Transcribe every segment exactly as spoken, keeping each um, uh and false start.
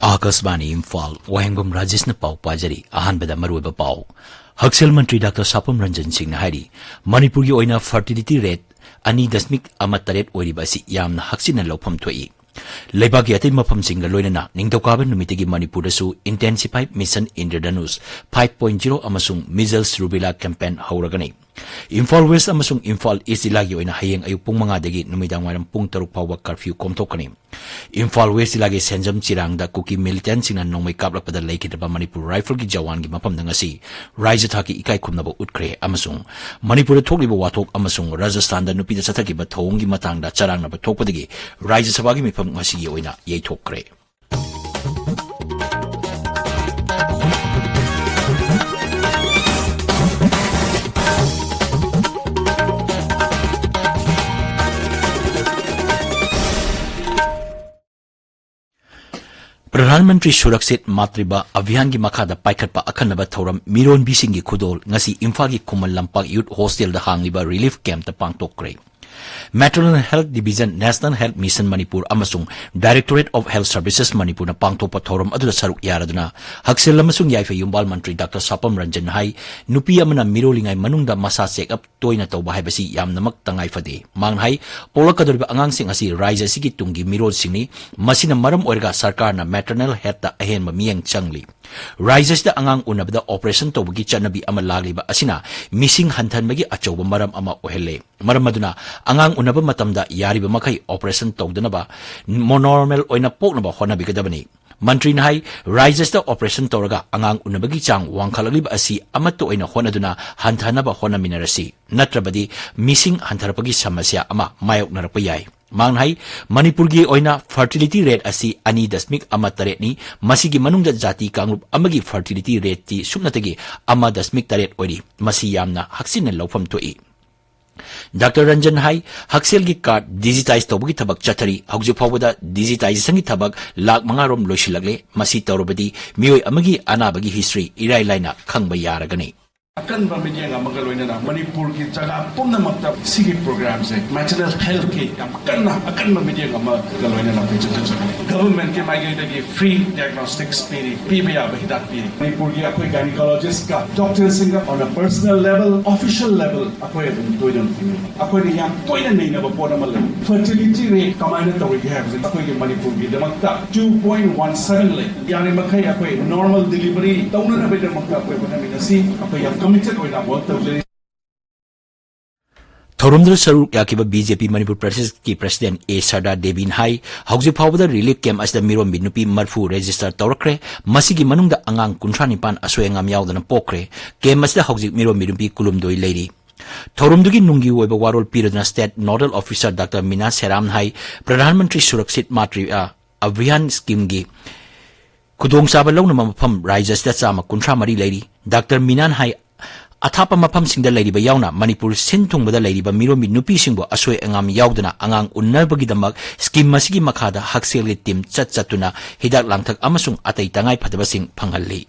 ꯑꯥꯀꯥꯁꯕꯥꯅꯤ ꯏꯝꯐꯥꯜ, ꯋꯥꯍꯦꯡꯕꯝ ꯔꯥꯖꯦꯁꯅ ꯄꯥꯎ ꯄꯥꯖꯔꯤ꯫ ꯑꯍꯥꯟꯕꯗ ꯃꯔꯨꯑꯣꯏꯕ ꯄꯥꯎ꯫ ꯍꯛꯁꯦꯜ ꯃꯟꯇ꯭ꯔꯤ ꯗꯥꯛꯇꯔ ꯁꯥꯄꯝ ꯔꯟꯖꯟ ꯁꯤꯡꯅ ꯍꯥꯏꯔꯤ, ꯃꯅꯤꯄꯨꯔꯒꯤ ꯑꯣꯏꯅ fertility rate ꯑꯅꯤ ꯗꯁꯃꯤꯛ ꯑꯃ ꯇꯔꯦꯠ ꯑꯣꯏꯔꯤꯕ ꯑꯁꯤ ꯌꯥꯝꯅ ꯍꯛꯆꯤꯟꯅ ꯂꯧꯐꯝ ꯊꯣꯛꯏ꯫ ꯂꯩꯕꯥꯛꯀꯤ ꯑꯇꯩ ꯃꯐꯝꯁꯤꯡꯒ ꯂꯣꯏꯅꯅ ꯅꯤꯡꯊꯧꯀꯥꯕ ꯅꯨꯃꯤꯠꯇꯒꯤ ꯃꯅꯤꯄꯨꯔꯗꯁꯨ Intensified Mission Indradhanush five point zero ꯑꯃꯁꯨꯡ Measles Rubella campaign ꯍꯧꯔꯒꯅꯤ꯫ ꯏꯝꯐꯥꯜ ꯋꯦꯁ ꯑꯃꯁꯨꯡ ꯏꯝꯐꯥꯜ ꯏꯁ ꯖꯤꯂꯥꯒꯤ ꯑꯣꯏꯅ ꯍꯌꯦꯡ ꯑꯌꯨꯛ ꯄꯨꯡ ꯃꯉꯥꯗꯒꯤ ꯅꯨꯃꯤꯗꯥꯡ ꯋꯥꯏꯔꯝ ꯄꯨꯡ ꯇꯔꯨꯛ ꯐꯥꯎꯕ curfew ꯀꯣꯝꯊꯣꯛꯀꯅꯤ꯫ ꯏꯝꯐꯥꯜ ꯋꯦꯁ ꯖꯤꯂꯥꯒꯤ ꯁꯦꯟꯖꯝ ꯆꯤꯔꯥꯡꯗ ꯀꯨꯀꯤ militantꯁꯤꯡꯅ ꯅꯣꯡꯃꯩ ꯀꯥꯞꯂꯛꯄꯗ ꯂꯩꯈꯤꯗ꯭ꯔꯕ ꯃꯅꯤꯄꯨꯔ ꯔꯥꯏꯐꯜꯒꯤ ꯖꯋꯥꯟꯒꯤ ꯃꯐꯝꯗ ꯉꯁꯤ ꯔꯥꯏꯖ ꯊꯥꯛꯀꯤ ꯏꯀꯥꯏ ꯈꯨꯝꯅꯕ ꯎꯠꯈ꯭ꯔꯦ ꯑꯃꯁꯨꯡ ꯃꯅꯤꯄꯨꯔꯗ ꯊꯣꯛꯂꯤꯕ ꯋꯥꯊꯣꯛ ꯑꯃꯁꯨꯡ ꯔꯥꯖꯁꯊꯥꯟꯗ ꯅꯨꯄꯤꯗ ꯆꯠꯊꯈꯤꯕ ꯊꯧꯑꯣꯡꯒꯤ ꯃꯇꯥꯡꯗ ꯆꯔꯥꯡꯅꯕ ꯊꯣꯛꯄꯗꯒꯤ ꯔꯥꯖ꯭ꯌ ꯁꯚꯥꯒꯤ ꯃꯤꯐꯝ ꯉꯁꯤꯒꯤ ꯑꯣꯏꯅ ꯌꯩꯊꯣꯛꯈ꯭ꯔꯦ꯫ ꯄ꯭ꯔꯙꯥꯟ ꯃꯟꯇ꯭ꯔꯤ ꯁꯨꯔꯛꯁꯤꯠ ꯃꯥꯇ꯭ꯔꯤꯕꯥ ꯑꯚꯤꯌꯥꯟꯒꯤ ꯃꯈꯥꯗ ꯄꯥꯏꯈꯠꯄ ꯑꯈꯟꯅꯕ ꯊꯧꯔꯝ ꯃꯤꯔꯣꯟꯕꯤꯁꯤꯡꯒꯤ ꯈꯨꯗꯣꯜ ꯉꯁꯤ ꯏꯝꯐꯥꯜꯒꯤ ꯈꯨꯃꯟ ꯂꯝꯄꯥꯛ ꯌꯨꯠ ꯍꯣꯁꯇꯦꯜꯗ ꯍꯥꯡꯂꯤꯕ ꯔꯤꯂꯤꯐ ꯀꯦꯝꯞꯇ ꯄꯥꯡꯊꯣꯛꯈ꯭ꯔꯦ꯫ Maternal Health Division, National Health Mission ꯃꯅꯤꯄꯨꯔ ꯑꯃꯁꯨꯡ Directorate of Health Services ꯃꯅꯤꯄꯨꯔꯅ ꯄꯥꯡꯊꯣꯛꯄ ꯊꯧꯔꯝ ꯑꯗꯨꯗ ꯁꯔꯨꯛ ꯌꯥꯔꯗꯨꯅ ꯍꯛꯁꯦꯜ ꯑꯃꯁꯨꯡ ꯌꯥꯏꯐ ꯌꯨꯝꯕꯥꯜ ꯃꯟꯇ꯭ꯔꯤ ꯗꯥꯛꯇꯔ ꯁꯥꯄꯝ ꯔꯟꯖꯟ ꯍꯥꯏ, ꯅꯨꯄꯤ ꯑꯃꯅ ꯃꯤꯔꯣꯜꯂꯤꯉꯩ ꯃꯅꯨꯡꯗ ꯃꯁꯥ ꯆꯦꯛꯑꯞ ꯇꯣꯏꯅ ꯇꯧꯕ ꯍꯥꯏꯕꯁꯤ ꯌꯥꯝꯅꯃꯛ ꯇꯉꯥꯏ ꯐꯗꯦ꯫ ꯃꯍꯥꯛꯅ ꯍꯥꯏ, ꯄꯣꯛꯂꯛꯀꯗꯧꯔꯤꯕ ꯑꯉꯥꯡꯁꯤꯡ ꯑꯁꯤ ꯔꯥꯏꯖ ꯑꯁꯤꯒꯤ ꯇꯨꯡꯒꯤ ꯃꯤꯔꯣꯜꯁꯤꯡꯅꯤ꯫ ꯃꯁꯤꯅ ꯃꯔꯝ ꯑꯣꯏꯔꯒ ꯁꯔꯀꯥꯔꯅ maternal healthꯇ ꯑꯍꯦꯟꯕ ꯃꯤꯠꯌꯦꯡ ꯆꯪꯂꯤ꯫ ꯔꯥꯏꯖ ꯑꯁꯤꯗ ꯑꯉꯥꯡ ꯎꯅꯕꯗ operation ꯇꯧꯕꯒꯤ ꯆꯠꯅꯕꯤ ꯑꯃ ꯂꯥꯛꯂꯤꯕ ꯑꯁꯤꯅ ꯃꯤꯁꯤꯡ ꯍꯟꯊꯍꯟꯕꯒꯤ ꯑꯆꯧꯕ ꯃꯔꯝ ꯑꯃ ꯑꯣꯏꯍꯜꯂꯦ꯫ ꯃꯔꯝ ꯑꯗꯨꯅ ꯑꯉꯥꯡ ꯎꯅꯕ ꯃꯇꯝꯗ ꯌꯥꯔꯤꯕ ꯃꯈꯩ operation ꯇꯧꯗꯅꯕ, normal ꯑꯣꯏꯅ ꯄꯣꯛꯅꯕ ꯍꯣꯠꯅꯕꯤꯒꯗꯕꯅꯤ꯫ ꯃꯟꯇ꯭ꯔꯤꯅ ꯍꯥꯏ, ꯔꯥꯏꯖ ꯑꯁꯤꯗ operation ꯇꯧꯔꯒ ꯑꯉꯥꯡ ꯎꯅꯕꯒꯤ ꯆꯥꯡ ꯋꯥꯡꯈꯠꯂꯛꯂꯤꯕ ꯑꯁꯤ ꯑꯃꯠꯇ ꯑꯣꯏꯅ ꯍꯣꯠꯅꯗꯨꯅ ꯍꯟꯊꯍꯟꯅꯕ ꯍꯣꯠꯅꯃꯤꯟꯅꯔꯁꯤ, ꯅꯠꯇ꯭ꯔꯕꯗꯤ ꯃꯤꯁꯤꯡ ꯍꯟꯊꯔꯛꯄꯒꯤ ꯁꯃꯁ꯭ꯌꯥ ꯑꯃ ꯃꯥꯌꯣꯛꯅꯔꯛꯄ ꯌꯥꯏ꯫ ꯃꯍꯥꯛꯅ ꯍꯥꯏ, ꯃꯅꯤꯄꯨꯔꯒꯤ ꯑꯣꯏꯅ fertility rate ꯑꯁꯤ ꯑꯅꯤ ꯗꯁꯃꯤꯛ ꯑꯃ ꯇꯔꯦꯠꯅꯤ꯫ ꯃꯁꯤꯒꯤ ꯃꯅꯨꯡꯗ ꯖꯥꯇꯤ ꯀꯥꯡꯂꯨꯞ ꯑꯃꯒꯤ fertility rateꯇꯤ ꯁꯨꯞꯅꯇꯒꯤ ꯑꯃ ꯗꯁꯃꯤꯛ ꯇꯔꯦꯠ ꯑꯣꯏꯔꯤ꯫ ꯃꯁꯤ ꯌꯥꯝꯅ ꯍꯛꯆꯤꯟꯅ ꯂꯧꯐꯝ ꯊꯣꯛꯏ꯫ ꯗꯥꯛꯇꯔ ꯔꯟꯖꯟ ꯍꯥꯏ, ꯍꯛꯁꯦꯜꯒꯤ card digitize ꯇꯧꯕꯒꯤ ꯊꯕꯛ ꯆꯠꯊꯔꯤ꯫ ꯍꯧꯖꯤꯛ ꯐꯥꯎꯕꯗ digitisation ꯒꯤ ꯊꯕꯛ ꯂꯥꯈ ꯃꯉꯥ ꯔꯣꯝ ꯂꯣꯏꯁꯤꯜꯂꯛꯂꯦ꯫ ꯃꯁꯤ ꯇꯧꯔꯕꯗꯤ ꯃꯤꯑꯣꯏ ꯑꯃꯒꯤ ꯑꯅꯥꯕꯒꯤ history ꯏꯔꯥꯏ ꯂꯥꯏꯅ ꯈꯪꯕ ꯌꯥꯔꯒꯅꯤ꯫ ꯑꯀꯟꯕ ꯃꯤꯠꯌꯦꯡ ꯑꯃꯒ ꯂꯣꯏꯅꯅ ꯃꯅꯤꯄꯨꯔꯒꯤ ꯖꯒꯥ ꯄꯨꯝꯅꯃꯛꯇ ꯁꯤꯒꯤ ꯄ꯭ꯔꯣꯒ꯭ꯔꯥꯝꯁꯦ, ꯃꯦꯇꯔꯅꯦꯜ ꯍꯦꯜꯊꯀꯤ ꯌꯥꯝ ꯀꯟꯅ ꯑꯀꯟꯕ ꯃꯤꯠꯌꯦꯡ ꯑꯃꯒ ꯂꯣꯏꯅꯅ ꯑꯩꯈꯣꯏ ꯆꯠꯊꯖꯒꯅꯤ꯫ ꯒꯚꯔꯟꯃꯦꯟꯠꯀꯤ ꯃꯥꯏꯀꯩꯗꯒꯤ ꯐ꯭ꯔꯤ ꯗꯥꯏꯒꯅꯣꯁꯇꯤꯛꯁ ꯄꯤꯔꯤ, ꯄꯤꯕ ꯌꯥꯕ ꯍꯤꯗꯥꯛ ꯄꯤꯔꯤ꯫ ꯃꯅꯤꯄꯨꯔꯒꯤ ꯑꯩꯈꯣꯏ ꯒꯥꯏꯅꯤꯀꯣꯂꯣꯖꯤꯁꯀ ꯗꯣꯛꯇꯔꯁꯤꯡꯒ on a personal level, official level ꯑꯩꯈꯣꯏ ꯑꯗꯨꯝ ꯇꯣꯏꯅ ꯊꯦꯡꯅꯩ꯫ ꯑꯩꯈꯣꯏꯅ ꯌꯥꯝ ꯇꯣꯏꯅ ꯅꯩꯅꯕ ꯄꯣꯠ ꯑꯃ ꯂꯩ, ꯐꯔꯇꯤꯂꯤꯇꯤ ꯔꯦꯠ ꯀꯃꯥꯏꯅ ꯇꯧꯔꯤꯒꯦ ꯍꯥꯏꯕꯁꯦ꯫ ꯑꯩꯈꯣꯏꯒꯤ ꯃꯅꯤꯄꯨꯔꯒꯤꯗꯃꯛꯇ ꯇꯨ ꯄꯣꯏꯟ ꯋꯥꯟ ꯁꯚꯦꯟ ꯂꯩ꯫ ꯌꯥꯔꯤꯃꯈꯩ ꯑꯩꯈꯣꯏ ꯅꯣꯔꯃꯦꯜ ꯗꯤꯂꯤꯚꯔꯤ ꯇꯧꯅꯅꯕꯒꯤꯗꯃꯛꯇ ꯑꯩꯈꯣꯏ ꯍꯣꯠꯅꯃꯤꯟꯅꯁꯤ꯫ ꯑꯩꯈꯣꯏ ꯌꯥꯝ ꯀꯃꯤꯇꯦꯗ ꯑꯣꯏꯅ ꯋꯔꯛ ꯇꯧꯖꯔꯤ꯫ ꯊꯧꯔꯝꯗꯨꯗ ꯁꯔꯨꯛ ꯌꯥꯈꯤꯕ ꯕꯤ ꯖꯦ ꯄꯤ ꯃꯅꯤꯄꯨꯔ ꯄ꯭ꯔꯗꯦꯁꯀꯤ ꯄ꯭ꯔꯁꯤꯗꯦꯟꯠ ꯑꯦ ꯁꯔꯗꯥ ꯗꯦꯕꯤꯅ ꯍꯥꯏ, ꯍꯧꯖꯤꯛ ꯐꯥꯎꯕꯗ ꯔꯤꯂꯤꯐ ꯀꯦꯝꯞ ꯑꯁꯤꯗ ꯃꯤꯔꯣꯟꯕꯤ ꯅꯨꯄꯤ ꯃꯔꯐꯨ ꯔꯦꯖꯤꯁꯇꯔ ꯇꯧꯔꯛꯈ꯭ꯔꯦ꯫ ꯃꯁꯤꯒꯤ ꯃꯅꯨꯡꯗ ꯑꯉꯥꯡ ꯀꯨꯟꯊ꯭ꯔꯥ ꯅꯤꯄꯥꯟ ꯑꯁꯣꯏ ꯑꯉꯥꯝ ꯌꯥꯎꯗꯅ ꯄꯣꯛꯈ꯭ꯔꯦ꯫ ꯀꯦꯝꯞ ꯑꯁꯤꯗ ꯍꯧꯖꯤꯛ ꯃꯤꯔꯣꯟꯕꯤ ꯅꯨꯄꯤ ꯀꯨꯟꯍꯨꯝꯗꯣꯏ ꯂꯩꯔꯤ꯫ ꯊꯧꯔꯝꯗꯨꯒꯤ ꯅꯨꯡꯒꯤ ꯑꯣꯏꯕ ꯋꯥꯔꯣꯜ ꯄꯤꯔꯗꯨꯅ ꯁ꯭ꯇꯦꯠ ꯅꯣꯗꯦꯜ ꯑꯣꯐꯤꯁꯥꯔ ꯗꯥꯛꯇꯔ ꯃꯤꯅꯥ ꯁꯦꯔꯥꯝꯅ ꯍꯥꯏ, ꯄ꯭ꯔꯙꯥꯟ ꯃꯟꯇ꯭ꯔꯤ ꯁꯨꯔꯛꯁꯤꯠ ꯃꯥꯇ꯭ꯔꯤꯌꯥ ꯑꯚꯤꯌꯥꯟ ꯁ꯭ꯀꯤꯝꯒꯤ ꯈꯨꯗꯣꯡꯆꯥꯕ ꯂꯧꯅꯕ ꯃꯐꯝ ꯔꯥꯖ꯭ꯌ ꯑꯁꯤꯗ ꯆꯥꯝꯃ ꯀꯨꯟꯊ꯭ꯔꯥ ꯃꯔꯤ ꯂꯩꯔꯤ꯫ ꯗꯥꯛꯇꯔ ꯃꯤꯅꯥꯟ ꯍꯥꯏ, ꯑꯊꯥꯞꯄ ꯃꯐꯝꯁꯤꯡꯗ ꯂꯩꯔꯤꯕ ꯌꯥꯎꯅ ꯃꯅꯤꯄꯨꯔ ꯁꯤꯟ ꯊꯨꯡꯕꯗ ꯂꯩꯔꯤꯕ ꯃꯤꯔꯣꯟꯕꯤ ꯅꯨꯄꯤꯁꯤꯡꯕꯨ ꯑꯁꯣꯏ ꯑꯉꯥꯝ ꯌꯥꯎꯗꯅ ꯑꯉꯥꯡ ꯎꯅꯕꯒꯤꯗꯃꯛ ꯁ꯭ꯀꯤꯝ ꯑꯁꯤꯒꯤ ꯃꯈꯥꯗ ꯍꯛꯁꯦꯜꯒꯤ ꯇꯤꯝ ꯆꯠ ꯆꯠꯇꯨꯅ ꯍꯤꯗꯥꯛ ꯂꯥꯡꯊꯛ ꯑꯃꯁꯨꯡ ꯑꯇꯩ ꯇꯉꯥꯏ ꯐꯗꯕꯁꯤꯡ ꯐꯪꯍꯜꯂꯤ꯫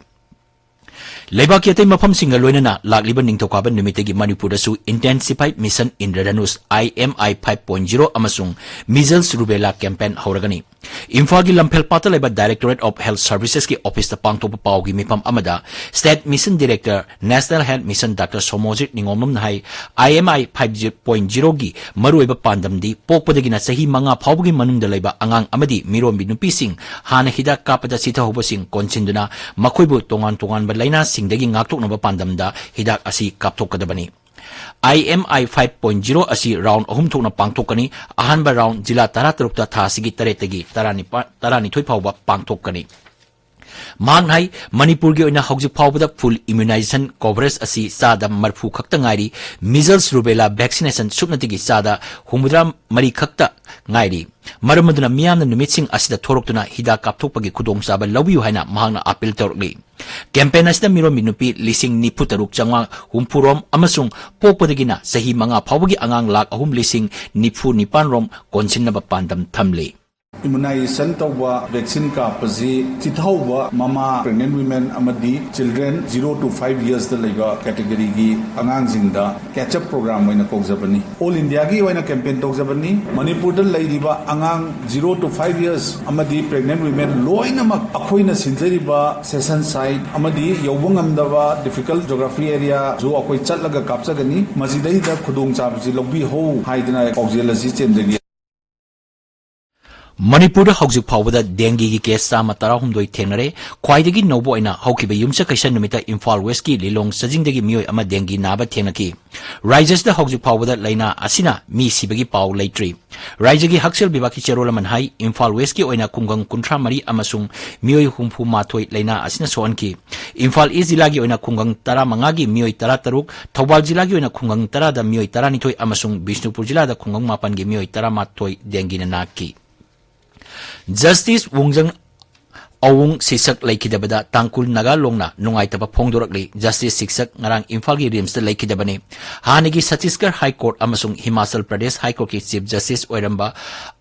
ꯂꯩꯕꯥꯛꯀꯤ ꯑꯇꯩ ꯃꯐꯝꯁꯤꯡꯒ ꯂꯣꯏꯅꯅ ꯂꯥꯛꯂꯤꯕ ꯅꯤꯡꯊꯧꯀꯥꯕ ꯅꯨꯃꯤꯠꯇꯒꯤ ꯃꯅꯤꯄꯨꯔꯗꯁꯨ Intensified Mission Indradhanush, I M I five point zero, ꯑꯃꯁꯨꯡ Measles Rubella campaign ꯍꯧꯔꯒꯅꯤ꯫ ꯏꯝꯐꯥꯜꯒꯤ ꯂꯝꯐꯦꯜ ꯄꯥꯠꯇ ꯂꯩꯕ Directorate of Health Servicesꯀꯤ ꯑꯣꯐꯤꯁꯇ ꯄꯥꯡꯊꯣꯛꯄ ꯄꯥꯎꯒꯤ ꯃꯤꯐꯝ ꯑꯃꯗ State Mission Director, National Health Mission doctor Somorjit ꯅꯤꯉꯣꯝꯕꯝꯅ ꯍꯥꯏ, I M I five point zeroꯒꯤ ꯃꯔꯨꯑꯣꯏꯕ ꯄꯥꯟꯗꯝꯗꯤ ꯄꯣꯛꯄꯗꯒꯤꯅ ꯆꯍꯤ ꯃꯉꯥ ꯐꯥꯎꯕꯒꯤ ꯃꯅꯨꯡꯗ ꯂꯩꯕ ꯑꯉꯥꯡ ꯑꯃꯗꯤ ꯃꯤꯔꯣꯟꯕꯤ ꯅꯨꯄꯤꯁꯤꯡ ꯍꯥꯟꯅ ꯍꯤꯗꯥꯛ ꯀꯥꯞꯄꯗ ꯁꯤꯊꯍꯧꯕꯁꯤꯡ ꯀꯣꯟꯁꯤꯟꯗꯨꯅ ꯃꯈꯣꯏꯕꯨ ꯇꯣꯉꯥꯟ ꯇꯣꯉꯥꯟꯕ ꯂꯥꯏꯅꯥꯁꯤꯡꯗꯒꯤ ꯉꯥꯛꯊꯣꯛꯅꯕ ꯄꯥꯟꯗꯝꯗ ꯍꯤꯗꯥꯛ ꯑꯁꯤ ꯀꯥꯞꯊꯣꯛꯀꯗꯕꯅꯤ꯫ I M I five point zero ꯑꯁꯤ ꯔꯥꯎꯟ ꯑꯍꯨꯝ ꯊꯣꯛꯅ ꯄꯥꯡꯊꯣꯛꯀꯅꯤ꯫ ꯑꯍꯥꯟꯕ ꯔꯥꯎꯟ ꯖꯤꯂꯥ ꯇꯔꯥꯇꯔꯨꯛꯇ ꯊꯥ ꯑꯁꯤꯒꯤ ꯇꯔꯦꯠꯇꯒꯤ ꯇꯔꯥꯅꯤꯄꯥꯟ, ꯇꯔꯥꯅꯤꯊꯣꯏ ꯐꯥꯎꯕ ꯄꯥꯡꯊꯣꯛꯀꯅꯤ꯫ ꯃꯍꯥꯛꯅ ꯍꯥꯏ, ꯃꯅꯤꯄꯨꯔꯒꯤ ꯑꯣꯏꯅ ꯍꯧꯖꯤꯛ ꯐꯥꯎꯕꯗ full immunization coverage ꯑꯁꯤ ꯆꯥꯗ ꯃꯔꯐꯨ ꯈꯛꯇ ꯉꯥꯏꯔꯤ꯫ Measles Rubella vaccination ꯁꯨꯞꯅꯇꯒꯤ ꯆꯥꯗ ꯍꯨꯝꯐꯨꯇꯔꯥ ꯃꯔꯤ ꯈꯛꯇ ꯉꯥꯏꯔꯤ꯫ ꯃꯔꯝ ꯑꯗꯨꯅ ꯃꯤꯌꯥꯝꯅ ꯅꯨꯃꯤꯠꯁꯤꯡ ꯑꯁꯤꯗ ꯊꯣꯔꯛꯇꯨꯅ ꯍꯤꯗꯥꯛ ꯀꯥꯞꯊꯣꯛꯄꯒꯤ ꯈꯨꯗꯣꯡꯆꯥꯕ ꯂꯧꯕꯤꯌꯨ ꯍꯥꯏꯅ ꯃꯍꯥꯛꯅ ꯑꯥꯄꯤꯜ ꯇꯧꯔꯛꯂꯤ꯫ ꯀꯦꯝꯄꯦꯟ ꯑꯁꯤꯗ ꯃꯤꯔꯣꯟꯕꯤ ꯅꯨꯄꯤ ꯂꯤꯁꯤꯡ ꯅꯤꯐꯨ ꯇꯔꯨꯛ ꯆꯥꯝꯃꯉꯥ ꯍꯨꯝꯐꯨ ꯔꯣꯝ ꯑꯃꯁꯨꯡ ꯄꯣꯛꯄꯗꯒꯤꯅ ꯆꯍꯤ ꯃꯉꯥ ꯐꯥꯎꯕꯒꯤ ꯑꯉꯥꯡ ꯂꯥꯈ ꯑꯍꯨꯝ ꯂꯤꯁꯤꯡ ꯅꯤꯐꯨ ꯅꯤꯄꯥꯟ ꯔꯣꯝ ꯀꯣꯟꯁꯤꯟꯅꯕ ꯄꯥꯟꯗꯝ ꯊꯝꯂꯤ꯫ Immunization ꯇꯧꯕ, vaccine ꯀꯥꯞꯄꯁꯤ ꯆꯤꯊꯍꯧꯕ ꯃꯃꯥ, pregnant women ꯑꯃꯗꯤ children zero to five yearsꯇ ꯂꯩꯕ categoryꯒꯤ ꯑꯉꯥꯡꯁꯤꯡꯗ catch up program ꯑꯣꯏꯅ ꯀꯧꯖꯕꯅꯤ꯫ All Indiaꯒꯤ ꯑꯣꯏꯅ campaign ꯇꯧꯖꯕꯅꯤ꯫ ꯃꯅꯤꯄꯨꯔꯗ ꯂꯩꯔꯤꯕ ꯑꯉꯥꯡ zero to five years ꯑꯃꯗꯤ pregnant women ꯂꯣꯏꯅꯃꯛ ꯑꯩꯈꯣꯏꯅ ꯁꯤꯟꯖꯔꯤꯕ session site ꯑꯃꯗꯤ ꯌꯧꯕ ꯉꯝꯗꯕ difficult geography areaꯁꯨ ꯑꯩꯈꯣꯏ ꯆꯠꯂꯒ ꯀꯥꯞꯆꯒꯅꯤ꯫ ꯃꯁꯤꯗꯩꯗ ꯈꯨꯗꯣꯡꯆꯥꯕꯁꯤ ꯂꯧꯕꯤꯍꯧ ꯍꯥꯏꯗꯅ ꯄꯥꯎꯖꯦꯜ ꯑꯁꯤ ꯆꯦꯟꯖꯒꯦ꯫ ꯃꯅꯤꯄꯨꯔꯗ ꯍꯧꯖꯤꯛ ꯐꯥꯎꯕꯗ dengueꯒꯤ case ꯆꯥꯝꯃ ꯇꯔꯥꯍꯨꯝꯗꯣꯏ ꯊꯦꯡꯅꯔꯦ꯫ ꯈ꯭ꯋꯥꯏꯗꯒꯤ ꯅꯧꯕ ꯑꯣꯏꯅ ꯍꯧꯈꯤꯕ ꯌꯨꯝꯁꯀꯩꯁ ꯅꯨꯃꯤꯠꯇ ꯏꯝꯐꯥꯜ Westꯀꯤ ꯂꯤꯂꯣꯡ ꯆꯥꯖꯤꯡꯗꯒꯤ ꯃꯤꯑꯣꯏ ꯑꯃ dengue ꯅꯥꯕ ꯊꯦꯡꯅꯈꯤ꯫ ꯔꯥꯖ꯭ꯌꯁꯤꯗ ꯍꯧꯖꯤꯛ ꯐꯥꯎꯕꯗ ꯂꯥꯏꯅꯥ ꯑꯁꯤꯅ ꯃꯤ ꯁꯤꯕꯒꯤ ꯄꯥꯎ ꯂꯩꯇ꯭ꯔꯤ꯫ ꯔꯥꯖ꯭ꯌꯒꯤ ꯍꯛꯁꯦꯜ ꯕꯤꯚꯥꯒꯀꯤ ꯆꯦꯔꯣꯜ ꯑꯃꯅ ꯍꯥꯏ, ꯏꯝꯐꯥꯜ Westꯀꯤ ꯑꯣꯏꯅ ꯈꯨꯡꯒꯪ ꯀꯨꯟꯊ꯭ꯔꯥ ꯃꯔꯤ ꯑꯃꯁꯨꯡ ꯃꯤꯑꯣꯏ ꯍꯨꯝꯐꯨ ꯃꯥꯊꯣꯏ ꯂꯥꯏꯅꯥ ꯑꯁꯤꯅ ꯁꯣꯛꯍꯟꯈꯤ꯫ ꯏꯝꯐꯥꯜ East ꯖꯤꯂꯥꯒꯤ ꯑꯣꯏꯅ ꯈꯨꯡꯒꯪ ꯇꯔꯥꯃꯉꯥꯒꯤ ꯃꯤꯑꯣꯏ ꯇꯔꯥꯇꯔꯨꯛ, ꯊꯧꯕꯥꯜ ꯖꯤꯂꯥꯒꯤ ꯑꯣꯏꯅ ꯈꯨꯡꯒꯪ ꯇꯔꯥꯗ ꯃꯤꯑꯣꯏ ꯇꯔꯥꯅꯤꯊꯣꯏ ꯑꯃꯁꯨꯡ ꯕꯤꯁꯅꯨꯄꯨꯔ ꯖꯤꯂꯥꯗ ꯈꯨꯡꯒꯪ ꯃꯥꯄꯟꯒꯤ ꯃꯤꯑꯣꯏ ꯇꯔꯥꯃꯥꯊꯣꯏ dengueꯅ ꯅꯥꯈꯤ꯫ Justice ꯋꯣꯡꯖꯪ ꯑꯋꯨꯡ ꯁꯤꯛꯁꯛ ꯂꯩꯈꯤꯗꯕꯗ ꯇꯥꯡꯈꯨꯜ ꯅꯥꯒꯥ ꯂꯣꯡꯅ ꯅꯨꯡꯉꯥꯏꯇꯕ ꯐꯣꯡꯗꯣꯔꯛꯂꯤ꯫ Justice ꯁꯤꯛꯁꯛ ꯉꯔꯥꯡ ꯏꯝꯐꯥꯜꯒꯤ RIMSꯇ ꯂꯩꯈꯤꯗꯕꯅꯤ꯫ ꯍꯥꯟꯅꯒꯤ ꯆꯇꯤꯁꯒꯔ High Court ꯑꯃꯁꯨꯡ Himachal Pradesh High Courtꯀꯤ Chief Justice ꯑꯣꯏꯔꯝꯕ